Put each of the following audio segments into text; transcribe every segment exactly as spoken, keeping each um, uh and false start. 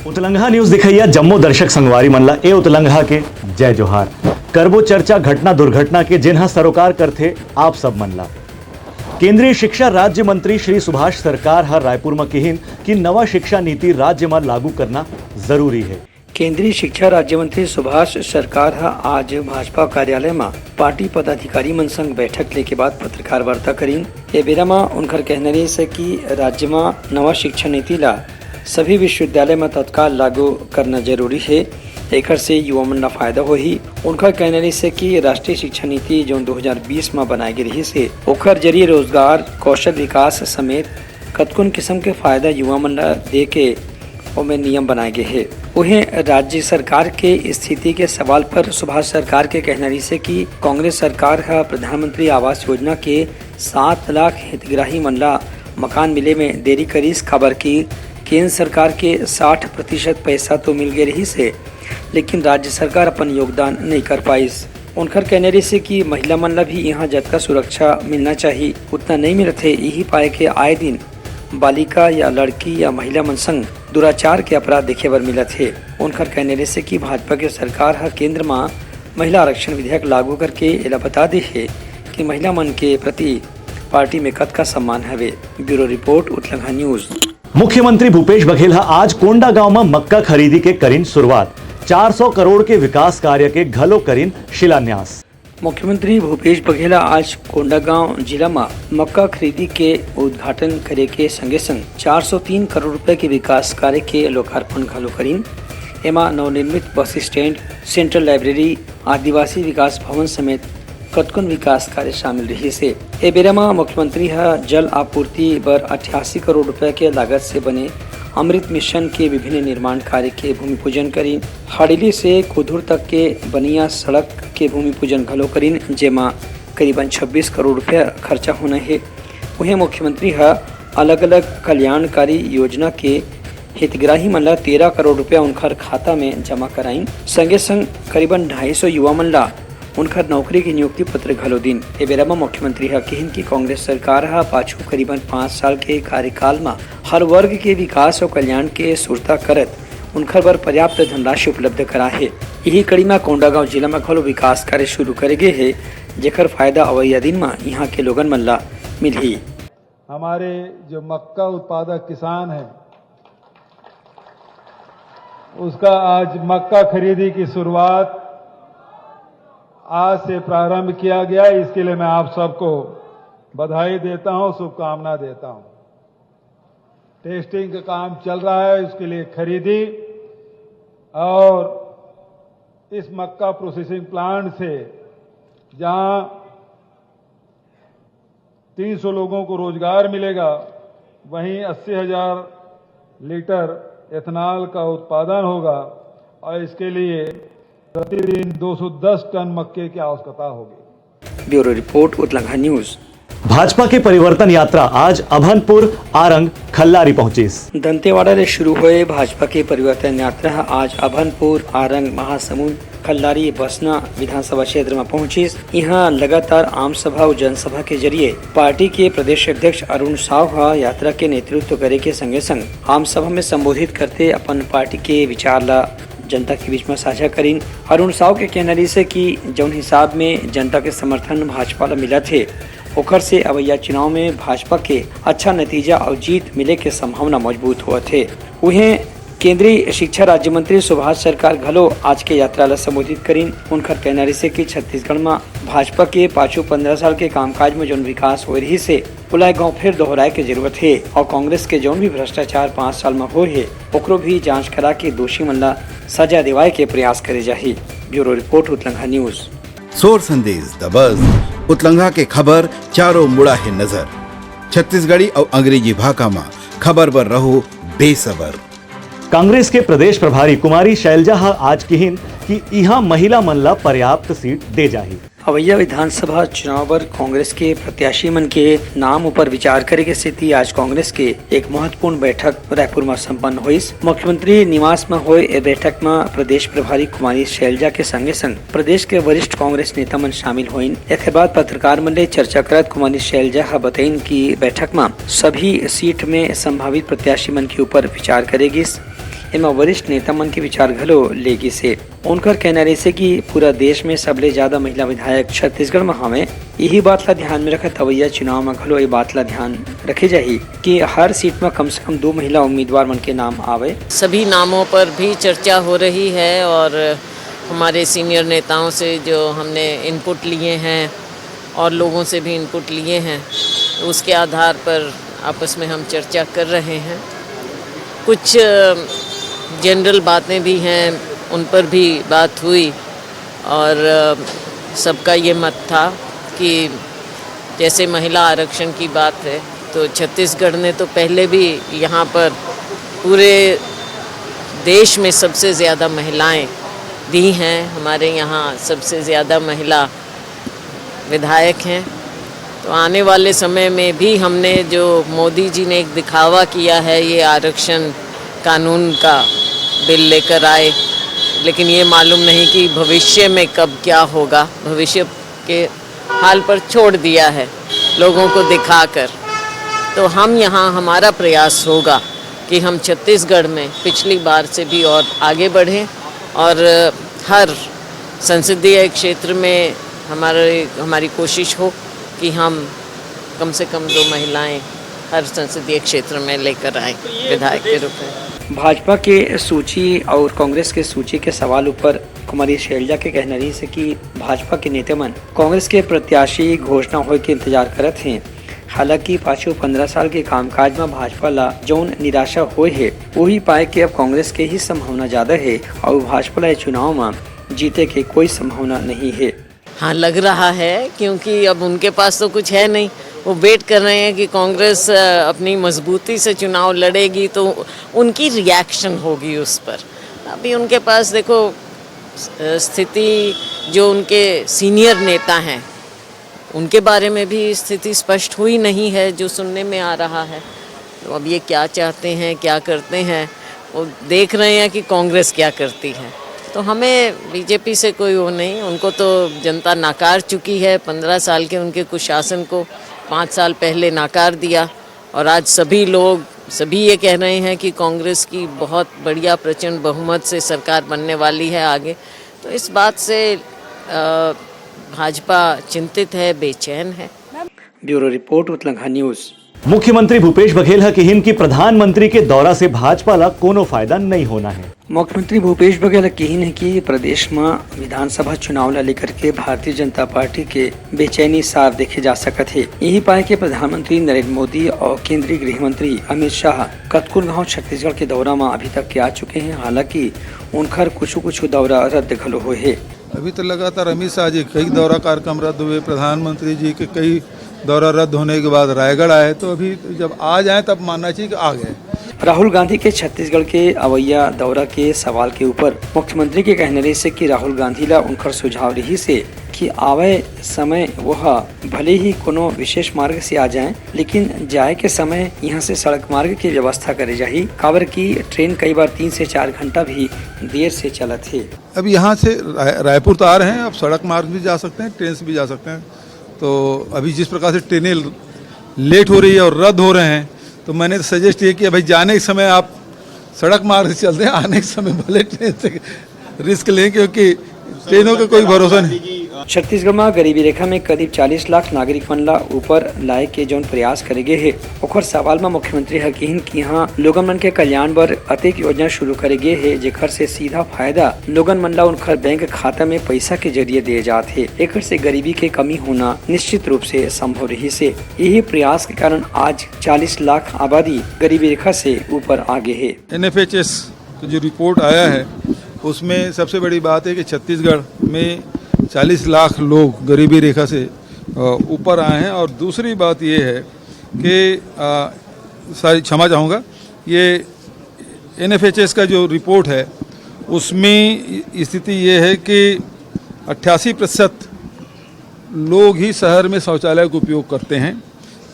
उतलंघा news दिखइया जम्मो दर्शक संगवारी मन ला ए उतलंघा के जय जोहार। करबो चर्चा घटना दुर्घटना के, जेन ह सरोकार करथे आप सब मन ला। केंद्रीय शिक्षा राज्य मंत्री श्री सुभाष सरकार ह रायपुर म किहिन कि नवा शिक्षा नीति राज्य म लागू करना जरूरी हे। केंद्रीय शिक्षा राज्य मंत्री सुभाष सरकार ह आज भाजपा कार्यालय म पार्टी पदाधिकारी मन संग बैठक ले के बाद पत्रकार वार्ता करीन। ए बेरा म उनकर कहना रहिस हे कि राज्य म नवा शिक्षा नीति ला सभी विश्वविद्यालय म तत्काल लागू करना जरूरी हे, एखर से युवा मन ला फायदा होही। उनकर कहना रहिस हे कि राष्ट्रीय शिक्षा नीति, जौन दो हज़ार बीस म बनाए गे रहिस हे, ओखर जरिए रोजगार, कौशल विकास समेत कतकोन किसम के फायदा युवा मन ला दे के ओमे नियम बनाए गे हे। उहें, राज्य सरकार के स्थिति के सवाल पर सुभाष सरकार के कहना रहिस हे कि कांग्रेस सरकार ह प्रधानमंत्री आवास योजना के सात लाख हितग्राही मन ला मकान मिले में देरी करिस, काबर कि केंद्र सरकार के साठ प्रतिशत पैसा तो मिल गे रहिस हे, लेकिन राज्य सरकार अपन योगदान नइ कर पाइस। उनकर कहना रहिस हे कि महिला मन ला भी इहाँ जतका सुरक्षा मिलना चाही, उतना नइ मिलत हे। इही पाए के आए दिन बालिका या लड़की या महिला मन संग दुराचार के अपराध देखे बर मिलत हे। उनकर कहना रहिस हे कि भाजपा के सरकार ह केंद्र म महिला आरक्षण विधेयक लागू करके एला बता दे हे कि महिला मन के प्रति पार्टी में कतका सम्मान हवे। Bureau report, Utlangha news. मुख्यमंत्री भूपेश बघेल ह आज कोंडागांव म मक्का खरीदी के करिन शुरुआत, चार सौ करोड़ के विकास कार्य के घलो करिन शिलान्यास। मुख्यमंत्री भूपेश बघेल ह आज कोंडागांव जिला म मक्का खरीदी के उद्घाटन करे के संगे संग चार सौ तीन करोड़ रुपए के विकास कार्य के लोकार्पण घलो करिन। एमा नवनिर्मित बस स्टैंड, सेंट्रल लाइब्रेरी, आदिवासी विकास भवन समेत कतकोन विकास कार्य शामिल रहिस हे। ए बेरा म मुख्यमंत्री ह जल आपूर्ति बर अट्ठासी करोड़ रुपए के लागत से बने अमृत मिशन के विभिन्न निर्माण कार्य के भूमि पूजन करिन। हड़ेली से कुधुर तक के बनिया सड़क के भूमि पूजन घलो करिन, जेमा करीबन छब्बीस करोड़ रुपया खर्चा होना हे। उहें, मुख्यमंत्री ह अलग-अलग कल्याणकारी योजना के हितग्राही मन ला तेरह करोड़ रुपया उनखर खाता में जमा कराइन। संगे संग करीबन ढाई सौ युवा मन ला उनखर नौकरी के नियुक्ति पत्र घलो दिन। ए बेरा म मुख्यमंत्री ह किहिन कि कांग्रेस सरकार ह पाछू करीबन पाँच साल के कार्यकाल म हर वर्ग के विकास अउ कल्याण के सुरता करत उनखर बर पर्याप्त धनराशि उपलब्ध करा हे। इही कड़ी म कोंडागांव जिला म घलो विकास कार्य शुरू करे गे हे, जेखर फायदा अवइया दिन म इहां के लोगन मन ला मिलही। हमारे जो मक्का उत्पादक किसान हैं, उसका आज मक्का खरीदी की शुरुआत आज से प्रारंभ किया गया। इसके लिए मैं आप सबको बधाई देता हूं, शुभकामना देता हूं। टेस्टिंग का काम चल रहा है, उसके लिए खरीदी, और इस मक्का प्रोसेसिंग प्लांट से जहां तीन सौ लोगों को रोजगार मिलेगा, वहीं अस्सी हज़ार लीटर एथेनॉल का उत्पादन होगा और इसके लिए प्रतिदिन दो सौ दस टन मक्के की आवश्यकता होगी। Bureau report, Utlangha news. Bhajpa के परिवर्तन यात्रा आज अभनपुर, आरंग, खल्लारी पहुंचिस। दंतेवाड़ा ले शुरू होए भाजपा के परिवर्तन यात्रा ह आज अभनपुर, आरंग, महासमुंद, खल्लारी, बसना विधानसभा क्षेत्र म पहुंचिस। इहां लगातार आम सभा अउ जनसभा के जरिए पार्टी के प्रदेश अध्यक्ष अरुण साव ह यात्रा के नेतृत्व करे के संगे संग आम सभा में संबोधित करते अपन पार्टी के विचार ला जनता के बीच म साझा करिन। अरुण साव के कहना रहिस हे कि जौन हिसाब में जनता के समर्थन भाजपा ल मिलत हे, ओखर से अवइया चुनाव में भाजपा के अच्छा नतीजा अउ जीत मिले के संभावना मजबूत होवत हे। उहें, केंद्रीय शिक्षा राज्य मंत्री सुभाष सरकार घलो आज के यात्रा ल संबोधित करिन। उनखर कहना रहिस हे कि छत्तीसगढ़ म भाजपा के पाछू पन्द्रह साल के कामकाज म जौन विकास होए रहिस हे, ओला एक घौं फेर दोहराए के जरूरत हे अउ कांग्रेस के जौन भी भ्रष्टाचार पाँच साल म होए हे, ओकरो भी जांच करा के दोषी मन ला सजा दिवाए के प्रयास करे जाही। Bureau report, Utlangha news. सोर संदेश दबस, उतलंघा के खबर चारों मुड़ा हे नजर। छत्तीसगढ़ी अउ अंग्रेजी भाखा म खबर बर रहो बेसबर। कांग्रेस के प्रदेश प्रभारी कुमारी शैलजा ह आज किहिन कि इहां महिला मन ला पर्याप्त सीट दे जाही। अवइया विधानसभा चुनाव बर कांग्रेस के प्रत्याशी मन के नाम ऊपर विचार करे के सेती आज कांग्रेस के एक महत्वपूर्ण बैठक रायपुर म संपन्न होइस। मुख्यमंत्री निवास म होए ए बैठक म प्रदेश प्रभारी कुमारी शैलजा के संगे संग प्रदेश के वरिष्ठ कांग्रेस नेता मन शामिल होइन। एखर बाद पत्रकार मन ले चर्चा करत कुमारी शैलजा ह बतइन कि बैठक म सभी सीट में संभावित प्रत्याशी मन के ऊपर विचार करे गिस। एमा वरिष्ठ नेता मन के विचार घलो ले गिस हे। उनकर कहना रहिस हे कि पूरा देश में सबले ज्यादा महिला विधायक छत्तीसगढ़ म हावय। इही बात ला ध्यान में रखत अवइया चुनाव म घलो ये बात ला ध्यान रखे जाही कि हर सीट म कम से कम दो महिला उम्मीदवार मन के नाम आवय। सभी नामों पर भी चर्चा हो रही है और हमारे सीनियर नेताओं से जो हमने इनपुट लिए हैं और लोगों से भी इनपुट लिए हैं, उसके आधार पर आपस में हम चर्चा कर रहे हैं। कुछ जनरल बातें भी हैं, उन पर भी बात हुई और सबका ये मत था कि जैसे महिला आरक्षण की बात है, तो छत्तीसगढ़ ने तो पहले भी यहाँ पर पूरे देश में सबसे ज़्यादा महिलाएं दी हैं। हमारे यहाँ सबसे ज़्यादा महिला विधायक हैं। तो आने वाले समय में भी हमने जो मोदी जी ने एक दिखावा किया है ये आरक्षण कानून का बिल लेकर आए, लेकिन ये मालूम नहीं कि भविष्य में कब क्या होगा। भविष्य के हाल पर छोड़ दिया है लोगों को दिखाकर। तो हम यहाँ, हमारा प्रयास होगा कि हम छत्तीसगढ़ में पिछली बार से भी और आगे बढ़ें और हर संसदीय क्षेत्र में हमारे हमारी कोशिश हो कि हम कम से कम दो महिलाएं हर संसदीय क्षेत्र में लेकर आए विधायक के रूप में। भाजपा के सूची और कांग्रेस के सूची के सवाल ऊपर कुमारी शैलजा के कहना रहिस हे कि भाजपा के नेता मन कांग्रेस के प्रत्याशी घोषणा होए के इंतजार करत हें। हालांकि पाछू पंद्रह साल के कामकाज म भाजपा ला जौन निराशा होए हे, वही पाए के अब कांग्रेस के ही संभावना ज्यादा हे और भाजपा ला ये चुनाव म जीते के कोई संभावना नहीं हे। हाँ, लग रहा है, क्योंकि अब उनके पास तो कुछ है नहीं। वो वेट कर रहे हैं कि कांग्रेस, अ, अपनी मजबूती से चुनाव लड़ेगी तो उनकी रिएक्शन होगी उस पर। अभी उनके पास, देखो, अ, स्थिति, जो उनके सीनियर नेता हैं, उनके बारे में भी स्थिति स्पष्ट हुई नहीं है, जो सुनने में आ रहा है। तो अब ये क्या चाहते हैं, क्या करते हैं, वो देख रहे हैं कि कांग्रेस क्या करती है। तो हमें बीजेपी से कोई वो नहीं, उनको तो जनता नकार चुकी है। पंद्रह साल के उनके कुशासन को पाँच साल पहले नकार दिया और आज सभी लोग, सभी ये कह रहे हैं कि कांग्रेस की बहुत बढ़िया प्रचंड बहुमत से सरकार बनने वाली है आगे। तो इस बात से, अ, भाजपा चिंतित है, बेचैन है। Bureau report, Utlangha news. मुख्यमंत्री भूपेश बघेल ह किहिन कि प्रधानमंत्री के दौरा से भाजपा ला कोनो फायदा नइ होना हे। मुख्यमंत्री भूपेश बघेल ह किहिन हे कि प्रदेश म विधानसभा चुनाव ला लेकर के भारतीय जनता पार्टी के बेचैनी साफ देखे जा सकत हे। यही पाए के प्रधानमंत्री नरेंद्र मोदी और केंद्रीय गृह मंत्री अमित शाह कतकुन गांव छत्तीसगढ़ के दौरा म अभी तक के आ चुके हैं, हालांकि उनकर कुछ कुछ दौरा रद्द घलो हुए हे। अभी तो लगातार अमित शाह जी कई दौरा कार्यक्रम रद्द हुए, प्रधानमंत्री जी के कई दौरा रद्द होने के बाद रायगढ़ आए, तो अभी जब आ जाए तब मानना चाहिए कि आ गए। राहुल गांधी के छत्तीसगढ़ के अवैया दौरा के सवाल के ऊपर मुख्यमंत्री के कहना रहिस हे कि राहुल गांधी ला उनकर सुझाव रहिस हे कि आवे समय वह भले ही कोनो विशेष मार्ग से आ जाए, लेकिन जाए के समय यहाँ से सड़क मार्ग की व्यवस्था करे जाही, काबर कि ट्रेन कई बार तीन से चार घंटा भी देर से चलत हे। अब यहाँ से राय-, रायपुर तो आ रहे हैं, अब सड़क मार्ग भी जा सकते हैं, ट्रेन से भी जा सकते हैं। तो अभी जिस प्रकार से ट्रेनें लेट हो रही है और रद्द हो रहे हैं, तो मैंने सजेस्ट ये किया, भाई, जाने के समय आप सड़क मार्ग से चलते हैं, आने के समय भले ट्रेन से रिस्क लें, क्योंकि ट्रेनों का कोई भरोसा नहीं। छत्तीसगढ़ म गरीबी रेखा में करीब चालीस लाख नागरिक मन ला ऊपर लाए के जौन प्रयास करे गे हे, ओखर सवाल म मुख्यमंत्री ह किहिन कि हाँ, लोगन मन के कल्याण बर अतेक योजना शुरू करे गे हे, जेखर से सीधा फायदा लोगन मन ला उनखर बैंक खाता में पैसा के जरिए दिए जात हे। एखर से गरीबी के कमी होना निश्चित रूप से संभव रहिस हे। यही प्रयास के कारण आज चालीस लाख आबादी गरीबी रेखा से ऊपर आ गे हे। एनएफएचएस का जो रिपोर्ट आया है, उसमें सबसे बड़ी बात है कि छत्तीसगढ़ में चालीस लाख लोग गरीबी रेखा से, अ, ऊपर आए हैं। और दूसरी बात ये है कि, अ, सारी क्षमा चाहूँगा, ये एनएफएचएस का जो रिपोर्ट है, उसमें स्थिति ये है कि अट्ठासी प्रतिशत लोग ही शहर में शौचालय का उपयोग करते हैं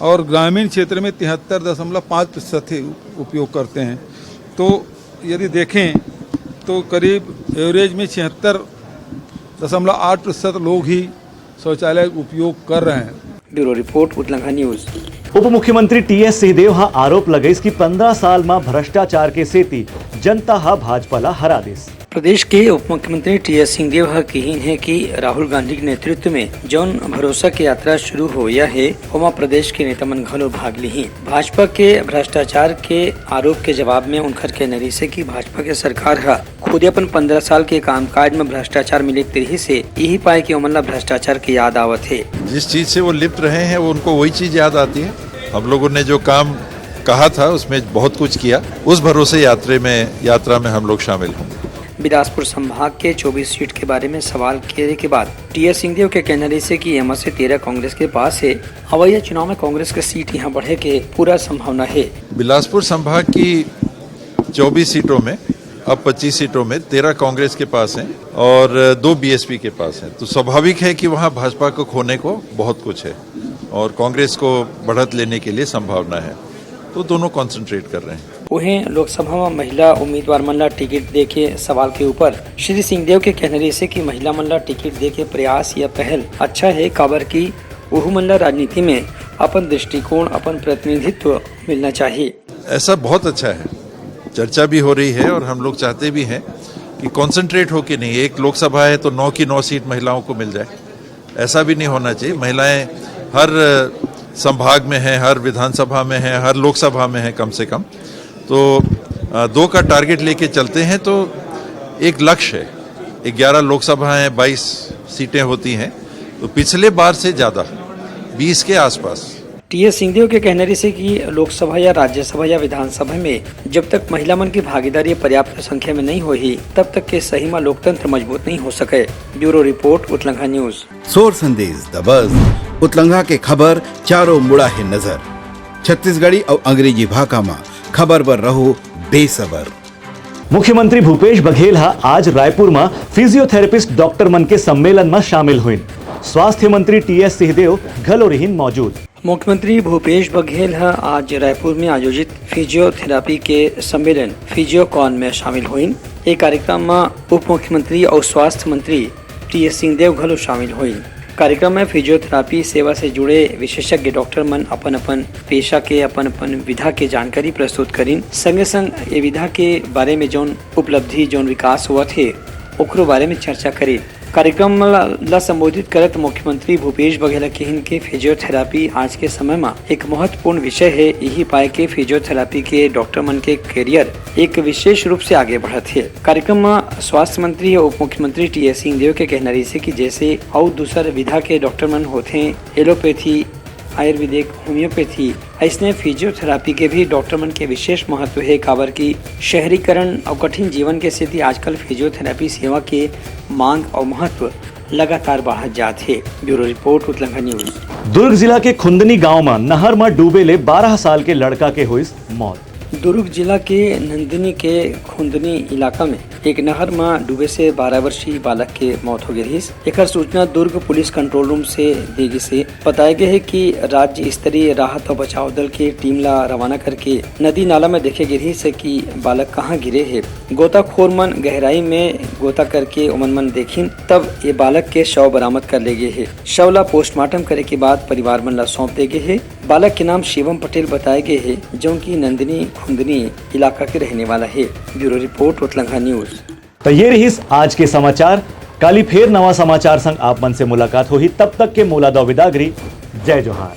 और ग्रामीण क्षेत्र में तिहत्तर दशमलव पाँच प्रतिशत ही उपयोग करते हैं। तो यदि देखें तो करीब एवरेज में छिहत्तर दशमलव आठ प्रतिशत लोग ही शौचालय का उपयोग कर रहे हैं। Bureau report, Utlangha news. उप मुख्यमंत्री टीएस सिंहदेव ह आरोप लगाइस कि पंद्रह साल म भ्रष्टाचार के सेती जनता ह भाजपा ला हरा दिस। प्रदेश के उप मुख्यमंत्री टीएस सिंहदेव ह किहीन हे कि राहुल गांधी के नेतृत्व में जौन भरोसा के यात्रा शुरू होया हे, ओमा प्रदेश के नेता मन घलो भाग लिही। भाजपा के भ्रष्टाचार के आरोप के जवाब में उनखर कहना रहिसे कि भाजपा के सरकार ह खुदे अपन पंद्रह साल के कामकाज में भ्रष्टाचार मिले रिहिस हे, इही पाय के ओमन ला भ्रष्टाचार के याद आवत हे। जिस चीज से वो लिप्त रहे हैं, वो उनको वही चीज याद आती है। हम लोगों ने जो काम कहा था, उसमें बहुत कुछ किया। उस भरोसे यात्रा में, यात्रा में हम लोग शामिल होंगे। बिलासपुर संभाग के चौबीस सीट के बारे में सवाल करे के बाद टीएस सिंहदेव के कहना रहिसे कि एमा से तेरह कांग्रेस के पास हे। अवइया चुनाव में कांग्रेस के सीट यहाँ बढ़े के पूरा संभावना हे। बिलासपुर संभाग की चौबीस सीटों में अब पच्चीस सीटों में तेरह कांग्रेस के पास हैं और दो बीएसपी के पास हैं। तो स्वाभाविक है कि वहाँ भाजपा को खोने को बहुत कुछ है और कांग्रेस को बढ़त लेने के लिए संभावना है, तो दोनों कॉन्सेंट्रेट कर रहे हैं। उहें, लोकसभा में महिला उम्मीदवार मन ला टिकट दे के सवाल के ऊपर श्री सिंहदेव के कहना रहिसे कि महिला मन ला टिकट दे के प्रयास या पहल अच्छा हे, काबर कि उहू मन ला राजनीति में अपन दृष्टिकोण, अपन प्रतिनिधित्व मिलना चाहिए। ऐसा बहुत अच्छा है, चर्चा भी हो रही है और हम लोग चाहते भी हैं कि कॉन्सेंट्रेट हो कि नहीं, एक लोकसभा है तो नौ की नौ सीट महिलाओं को मिल जाए। ऐसा भी नहीं होना चाहिए। महिलाएं हर संभाग में हैं, हर विधानसभा में हैं, हर लोकसभा में हैं कम से कम। तो अ, दो का टारगेट लेके चलते हैं तो एक लक्ष्य है। ग्यारह लोकसभा हैं, बाईस सीटें होती हैं, तो पिछले बार से ज़्यादा, बीस के आसपास। टीएस सिंहदेव के कहना रहिसे कि लोकसभा या राज्यसभा या विधानसभा में जब तक महिला मन की भागीदारी पर्याप्त संख्या में नहीं होही, तब तक के सही में लोकतंत्र मजबूत नहीं हो सके। Bureau report, Utlangha news. सोर संदेश दबस, उतलंघा के खबर चारों मुड़ा हे नजर। छत्तीसगढ़ी अउ अंग्रेजी भाखा म खबर बर रहो बेसबर। मुख्यमंत्री भूपेश बघेल ह आज रायपुर म फिजियोथेरेपिस्ट डॉक्टर मन के सम्मेलन म शामिल होइन। स्वास्थ्य मंत्री टीएस सिंहदेव घलो रिहिन मौजूद। मुख्यमंत्री भूपेश बघेल ह आज रायपुर में आयोजित फिजियोथेरेपी के सम्मेलन फिजियोकॉन में शामिल होइन। ए कार्यक्रम म उप मुख्यमंत्री अउ स्वास्थ्य मंत्री टीएस सिंहदेव घलो शामिल होइन। कार्यक्रम में फिजियोथेरेपी सेवा से जुड़े विशेषज्ञ डॉक्टर मन अपन-अपन पेशा के, अपन-अपन विधा के जानकारी प्रस्तुत करिन। संगे-संग ए विधा के बारे में जौन उपलब्धि, जौन विकास होवत हे, ओकरो बारे में चर्चा करिन। कार्यक्रम ला, ला संबोधित करत मुख्यमंत्री भूपेश बघेल ह किहिन के फिजियोथेरेपी आज के समय म एक महत्वपूर्ण विषय हे। इही पाय के फिजियोथेरेपी के डॉक्टर मन के करियर एक विशेष रूप से आगे बढ़त हे। कार्यक्रम म स्वास्थ्य मंत्री अउ उप मुख्यमंत्री टीएस सिंहदेव के कहना रहिसे कि जैसे अउ दूसर विधा के डॉक्टर मन होथे, एलोपैथी, आयुर्वेदिक, होम्योपैथी, अइसने फिजियोथेरेपी के भी डॉक्टर मन के विशेष महत्व हे, काबर कि शहरीकरण अउ कठिन जीवन के सेती आजकल फिजियोथेरेपी सेवा के मांग अउ महत्व लगातार बढ़त जात हे। Bureau report, Utlangha news. Durg जिला के खुंदनी गांव म नहर म डूबे ले बारह साल के लड़का के होइस मौत। दुर्ग जिला के नंदिनी के खुंदनी इलाका में एक नहर म डूबे से बारह वर्षीय बालक के मौत हो गे रिहिस। एकर सूचना दुर्ग पुलिस कंट्रोल रूम से दे गिस हे। बताए गे हे कि राज्य स्तरीय राहत अउ बचाव दल के टीम ला रवाना करके नदी नाला में देखे गे रिहिस हे कि बालक कहाँ गिरे हे। गोताखोर मन गहराई में गोता करके ओमन मन देखिन, तब ये बालक के शव बरामद कर ले गे हे। शव ला पोस्टमार्टम करे के बाद परिवार मन ला सौंप दे गे हे। बालक के नाम शिवम पटेल बताए गे हे, जौन की नंदिनी खुंदनी इलाका के रहने वाला हे। Bureau report, Utlangha news. त ये रिहिस आज के समाचार। काली फेर नवा समाचार संग आप मन से मुलाकात होही, तब तक के मोला दव बिदागरी। जय जोहार।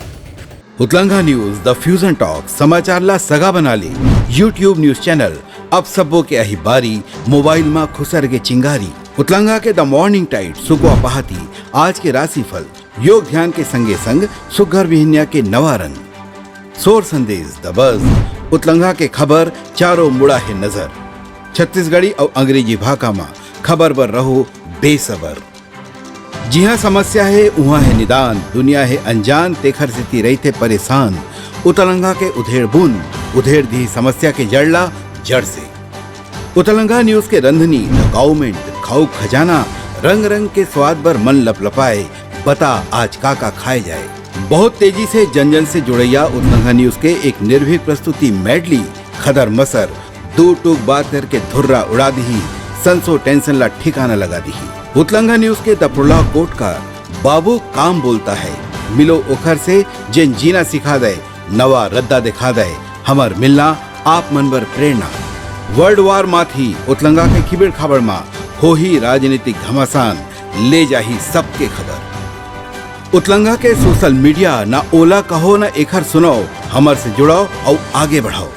उतलंघा न्यूज, द फ्यूजन टॉक, समाचार ला सगा बना ले। YouTube न्यूज चैनल अब सबो के अही बारी, मोबाइल मा खुसर गे चिंगारी। उतलंघा के द मॉर्निंग टाइड, सुकवा पहाती, आज के राशिफल, योग ध्यान के संगे संग सुग्घर बिहनिया के नवा रंग। सोर संदेश दबस, उतलंघा के खबर चारों मुड़ा हे नजर। छत्तीसगढ़ी अउ अंग्रेजी भाखा मा खबर बर रहो बेसबर। जिहाँ समस्या हे, उहाँ हे निदान, दुनिया हे अनजान, तेखर सेती रहिथे परेशान। उतलंघा के उधेड़ बुन, उधेड़ दिही समस्या के जड़ ला जड़ से। उतलंघा न्यूज के रंधनी, द काउमेंट, खाऊ खजाना, रंग रंग के स्वाद बर मन लपलपाए, बता आज का का खाए जाए। बहुत तेजी से जन जन से जुड़ैया उतलंघा न्यूज के एक निर्भीक प्रस्तुति मेडली, खदर मसर, दू टूक बात करके धुर्रा उड़ा दिही, संसो टेंशन ला ठिकाना लगा दिही। उतलंघा न्यूज के द प्रोलॉग कोट का बाबू काम बोलता है, मिलो ओखर से जेन जीना सिखा दे, नवा रद्दा दिखा दे, हमर मिलना आप मन बर प्रेरणा। World War माथी उतलंगा के खिबेड़ खाबड़ मा होही राजनीतिक घमासान, ले जाही सबके खबर। उतलंगा के social media ना ओला कहो ना एखर सुनाओ, हमर से जुड़ाओ अउ आगे बढ़ाओ।